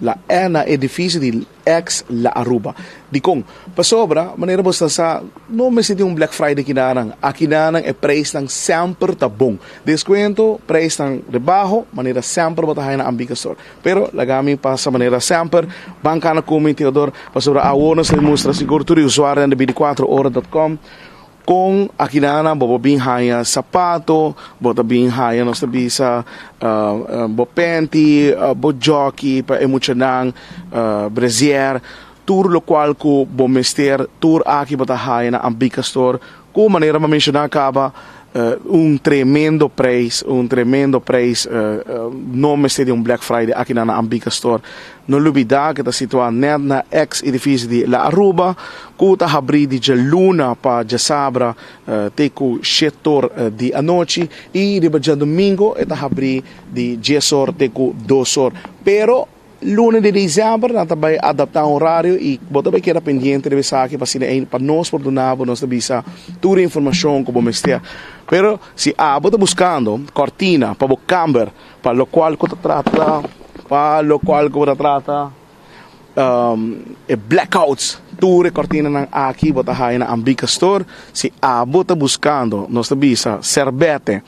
La e na edificio di ex La Aruba. Dicon? Pasobra, manera bo ta sa, no mester tin un Black Friday kinanan. Akinanan e prijsnan semper ta bon. Descuento, prijsnan rebaho, manera semper bo ta haya na Ambika Store. Pero, laga mi pasa manera semper, ban cana cu mi, Theodor, pasobra awor nos ta mustra sigur tur e usuarionan di binticuatroora.com Con akinanan bo por bin haña sapato, bo ta bin haña nos ta bisa bo panty, bo jockey pa e muchanan, brazier, tur locual cu bo mester, tur aki bo ta haña na Ambika Store. Cu manera mi a menciona caba un tremendo prijs, un tremendo prijs, no mester di un Black Friday akinan na Ambika Store. No lubida ku ta situá nèt na eks edifisio di La Aruba, ku ta habrí di djaluna pa djasabra te ku shetor di anochi i riba djadumingu e ta habrí di diesor te ku dosor. Pero luna di desèmber nan ta bai adaptá orario i bo ta bai keda pendiente riba esaki pa asina ei pa nos por duna bo nos ta bisa tur e informashon ku bo mester. Pero si abo ta buskando kòrtina pa bo kamber Pa locual cu ta trata, pa locual cu ta trata e blackouts, tur e cortinanan aki bo ta haya na Ambika Store. Si abo ta buscando, nos ta bisa serbete,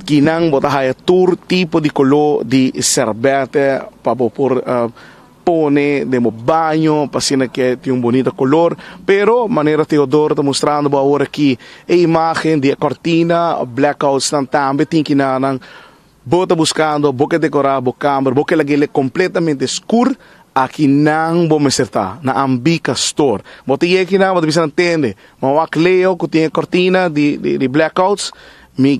kinan bo ta haya tur tipo di color di serbete pa bo por pone den bo baño pa asina ke tin un bonita color. Pero manera Theodoro ta mustrando bo awor aki e imagen di e cortina, blackoutsnan tambe tin kinanan. Bo ta buscando, bo ke decora bo camber, bo ke lag'e completamente scur, akinan bo mester ta, na Ambika Store. Bo ta yega kinan, bo ta bisa nan tende, ma wak Leo cu tin e cortina di di blackouts, mi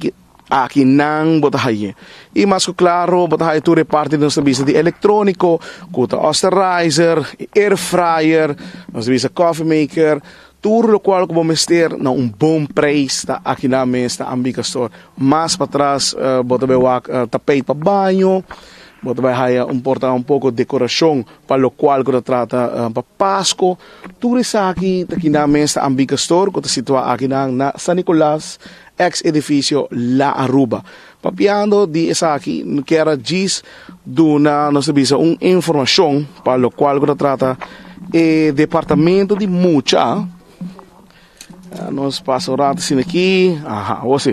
Aki nan bo ta haye. I mas ku klaro bo ta haye tur e parti di nos ta bisa di elektróniko, ku ta osterizer, air fryer, nos ta bisa coffee maker, tur lokual ku bo mester na un bon preis ta aki nan mes na Ambika Store. Mas patras bo ta bai wak tapeit pa baño, bo ta bai haya un por ta un poko dekorashon pa lokual ku ta trata pa Pasko. Tur esaki ta kinan mes na Ambika Store ku ta situá akinan na San Nicolas. Ex edificio La Aruba. Papiando di esaki no kier a djis duna nos ta bisa un informacion pa locual cu ta trata e departamento di mucha. Nos pasa un rato asina aki, aha, awor si.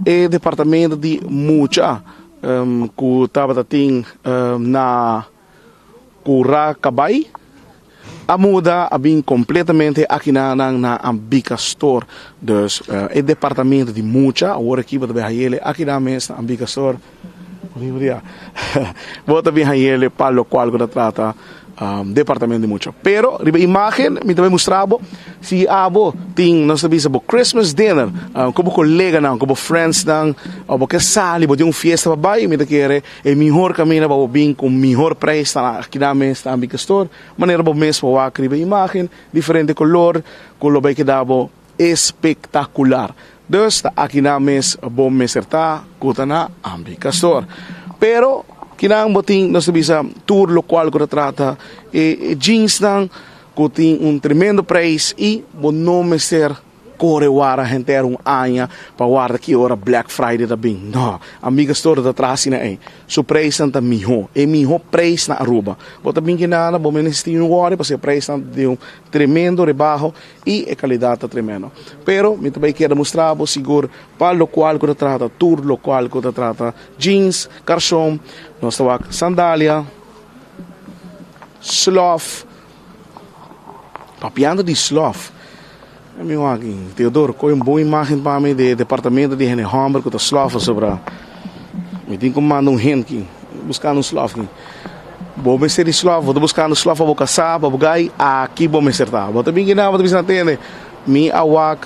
E departamento di mucha cu tabata tin na Cura Cabay. A muda a bin completamente aki na nan na Ambika Store. Dus e departamento di mucha awor aki bo ta bin hayele aki nan mes na Ambika Store. Bo ta bin hayele pa locual cu ta trata departamento di mucha. Pero riba imagen mi ta bay mustra bo si abo tin nos ta bisa bo Christmas dinner cu bo coleganan cu bo friendsnan of bo ke sali bo tin un fiesta pa bay mi ta kere E mihor kaminda pa bo bin ku mihor prijs ta akinan mes ta Ambika Store. Manera bo mes por wak riba e imagen, diferente kolor ku lo bai keda bo espektakular. Dus ta akinan mes bo mester ta ku ta na Ambika Store. Pero kinan bo tin nos ta bisa tur lokual ku ta trata e jeansnan ku tin un tremendo prijs i bo no mester. Kore wara henter un aña pa warda ki ora Black Friday ta bin. No, amiga Store ta traha asina ei. Su preisnan ta mihó, e mihó preis na Aruba. Bo ta bin ki nada, bo mester tin un wòri pasobra e preisnan ta di un tremendo rebaho i e kalidat ta tremendo. Pero mi ta bai keda mustra bo sigur pa lokual ku ta trata tur lokual ku ta trata jeans, karson, nos ta wak sandalia, slof. Papiando di slof, mi wak Teodoro koe un bon imagen pa mi di e departamento di hende homber ku ta slof pasobra mi tin ku manda un hende aki buskando un slof aki. Bo mester di slof, bo ta buskando slof pa bo kasá, pa bo gai, aki bo mester ta. Bo ta bin kinan bo ta bisa nan tende mi a wak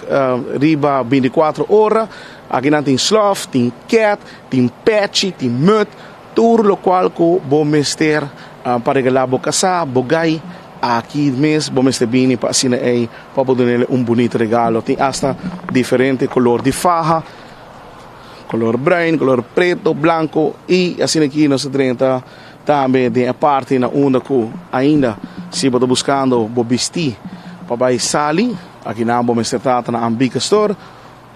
riba binticuatro ora, aki nan tin slof, tin ket, tin pechi, tin mut. Tur lokual ku bo mester pa regalá bo kasá, bo gai, aki mes bo mester bini pa asina ei pa bo dun'el un bunito regalo. Tin asta diferente kolor di faha, kolor bruin, kolor preto, blanko i asina aki nos ta drenta tambe den e parti na unda ku ainda si bo ta buskando bo bistí pa bai sali, aki nan bo mester ta ta na Ambika Store.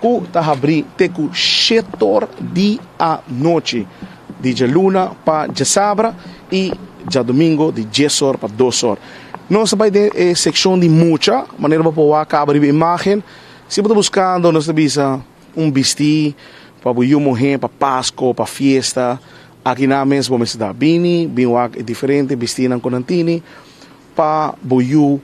Ku ta habrí te ku shetor di anochi, di djaluna pa djasabra i djadomingo di dies or pa dos or. Nos ta bai den e sekshon di mucha, manera bo por wak kaba riba imágen. Si bo ta buskando, nos ta bisa un bistí pa bo yu muhé pa Pasko, pa fiesta, aki nan mes bo mester ta. Bini, bin wak e diferente bistínan ku nan tini pa bo yu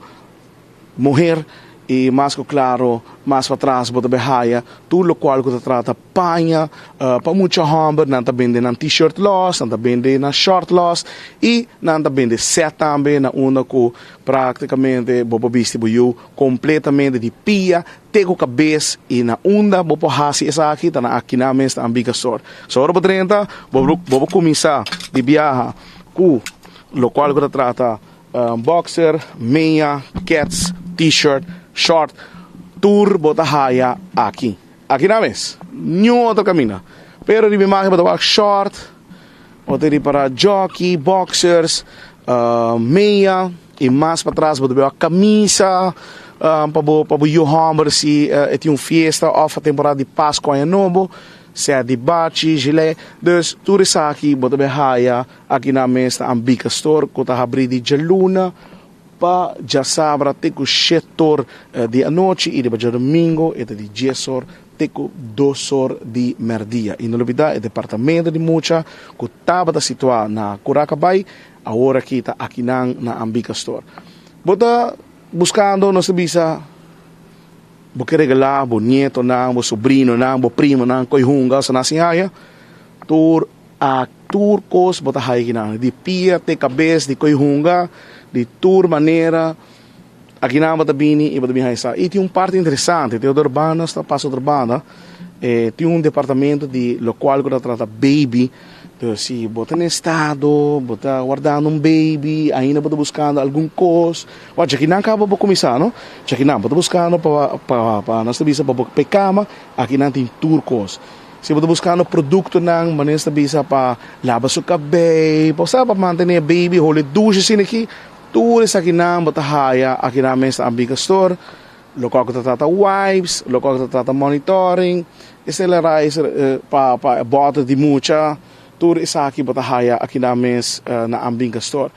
muher y mas cu claro mas patras bo ta bay haya tur locual cu ta trata paña pa mucha homber, nan ta bende nan t-shirt los, nan ta bende nan short los y nan ta bende set tambe na unda cu practicamente bo por bisti bo yu completamente di pia te cu cabes y na unda bo por haci esaki ta na akinan mes ta Ambika Store. So ora bo drenta bo bo cuminsa di biaha cu locual cu ta trata Boxer, meña, kets, t-shirt, short, tur bo ta haya aki. Aki nan mes. Niun otro kaminda. Pero riba imagen bo ta wak short, bo ta ripara jockey, boxers, meña y mas patras bo ta wak camisa pa bo pa bo yu homber si e tin un fiesta of temporada di Pascua aña nobo, sea di bachi, gilet. Dus tur esaki bo ta bay haya. Aki nan mes ta Ambika Store ku ta habrí di djaluna pa djasabra te ku shetor di anochi i riba djadumingu e ta di diesor te ku dosor di mèrdia. I no lubidá e departamento di mucha ku tabata situá na Curakabay awor aki ta akinan na Ambika Store. Bo ta buskando nos ta bisa bo ke regalá bo nietonan, bo sobrinonan, bo primonan ku e hunga sa nasi haya tur. A tur kos bo ta haiki nan, di pia te kabes, di koi hunga, di tur manera. Akinan bo ta bini i bo ta bin haña sa. I tin un parti interesante, tin otro banda, nos ta pasa otro banda, e tin un departamento di lokual ku ta trata baby. Dus si bo ta na estado, bo ta wardando un baby, ainda bo ta buskando algun kos, wak djakinan kaba bo kuminsá no, djakinan bo ta buskando pa pa pa nos ta bisa pa bo p'e kama, akinan tin tur kos. Si bo ta buskando produktonan, manera ta bisa pa laba su kabei, pa sa pa mantené baby holi dushi asina aki, tur esakinan bo ta haya akinan mes na Ambika Store. Lokual ku ta trata wipes, lokual ku ta trata monitoring, sterilizer pa pa e bòter di mucha, tur esaki bo ta haya akinan mes na Ambika Store.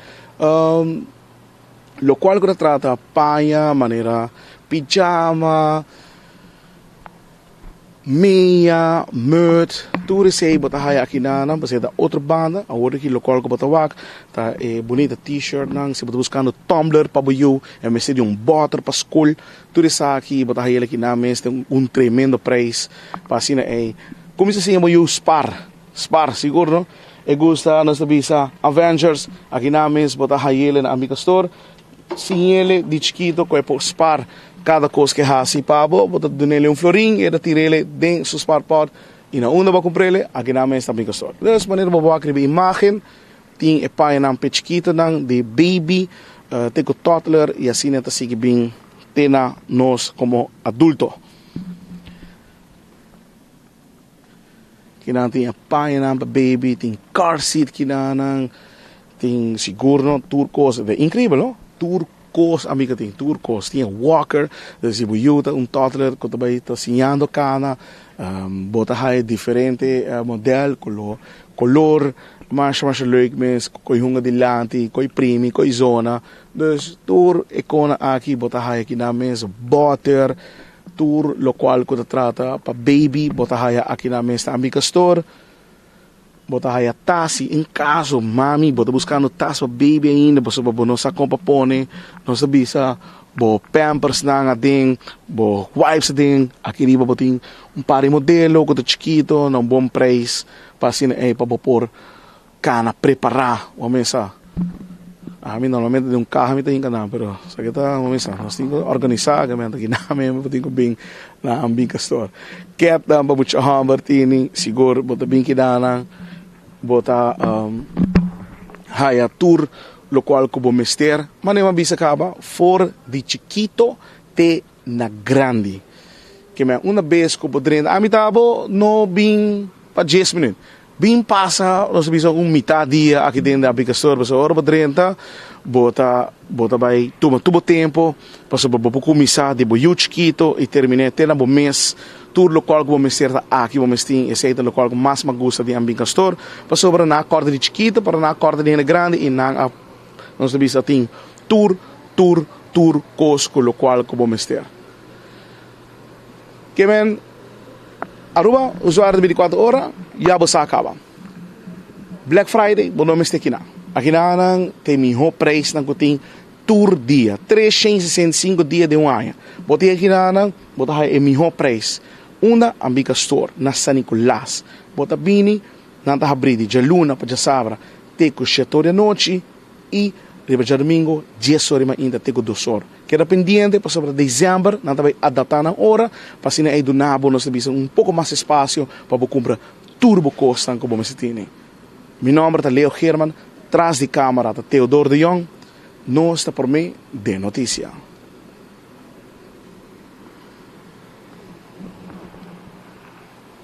Lokual ku ta trata paña manera pijama, Mia, mut, tur esey bo ta haya aki na nan pasobra ta otro banda. Awor aki locual cu bo ta wak ta e bunita t-shirt nan. Si bo ta buscando tumbler pa bo yu e mester di un boter pa school, tur esaki bo ta haya aki nan mes den un tremendo prijs pa asina ey cuminsa siña bo yu spar, spar sigur no. E gusta nos ta bisa Avengers aki nan mes bo ta hayele na Amica Store. Siñ'ele di chikito ku e por spar kada kos ku e hasi pa bo. Bo ta dun'ele un florin, e ta tir'ele den su sparpòt i na unda bo a kumpr'ele, aki nan mes ta brinka sòrt. Des manera bo wak riba imágen, tin e pañanan p'e chikitonan di baby te ku toddler i asina ta sigui bin te na nos komo adulto. Kinan tin e pañanan pa baby, tin car seat kinanan. Tin sigur no tur kos e ta inkribel no tur kos amiga tin tur kos tin e walker si bo yu ta un toddler ku ta bai ta siñando kana bo ta haya diferente model kolor kolor masha masha leuk mes ku e hunga dilanti ku e primi ku e zona dus tur e kona aki bo ta haya kinan mes boter tur lokual ku ta trata pa baby bo ta haya akinan mes ta Amica Store. Bo ta haya tas si en caso mami bo ta buscando tas pa baby ainda pasobra bo no sa con pa pone, nos ta bisa bo pampers nan aden, bo wipes aden, aki riba bo tin un par di modelo cu ta chikito na un bon prijs pa asina ey pa bo por cana prepara, bo mesa. Ami normalmente den un caha mi ta hinca nan, pero sa ke ta mi sa nos tin cu organisa ke men ta kina mi bo tin cu bin na Ambika Store. Ket nan pa mucha homber tini, sigur bo ta bin keda nan, bo ta haya tur locual cu bo mester. Manera mi a bisa caba, for di chikito te na grandi. Ke men una bes ku bo drenta, ami ta bo no bin pa dies minüt. Bin pasa, nos bisa un mitad dia aki den Ambika Store, pasobra ora bo drenta, bo ta bo ta bai tuma tur bo tempo, pasobra bo por kuminsá di bo yu chikito i terminé te na bo mes, tur lokual ku bo mester ta aki bo mes tin, esei ta lokual ku mas mi a gusta di Ambika Store, pasobra nan a kòrta di chikito pero nan a kòrta di hende grandi i nan a nos ta bisa tin tur tur tur kos ku lokual ku bo mester. Ke men Aruba usuario di 24 ora ya bo sa caba. Black Friday bo no mester kina. Akina nan te miho prijsnan ku tin tur dia, 365 dia den un aña. Bo tin akina nan bo ta haya e miho prijs. Unda Ambika Store na San Nicolas. Bo ta bini nan ta habri di djaluna pa djasabra te ku shete or di anochi i riba djadumingo dies or di mainta te ku dos or. Keda pendiente pasobra december nan ta bay adapta nan ora pa asina ey duna bo nos ta bisa un poco mas espacio pa bo cumpra tur bo cosnan cu bo mester tene. Mi nomber ta Leo Geerman, tras di camera ta Theodor de Jong, nos ta prome den noticia.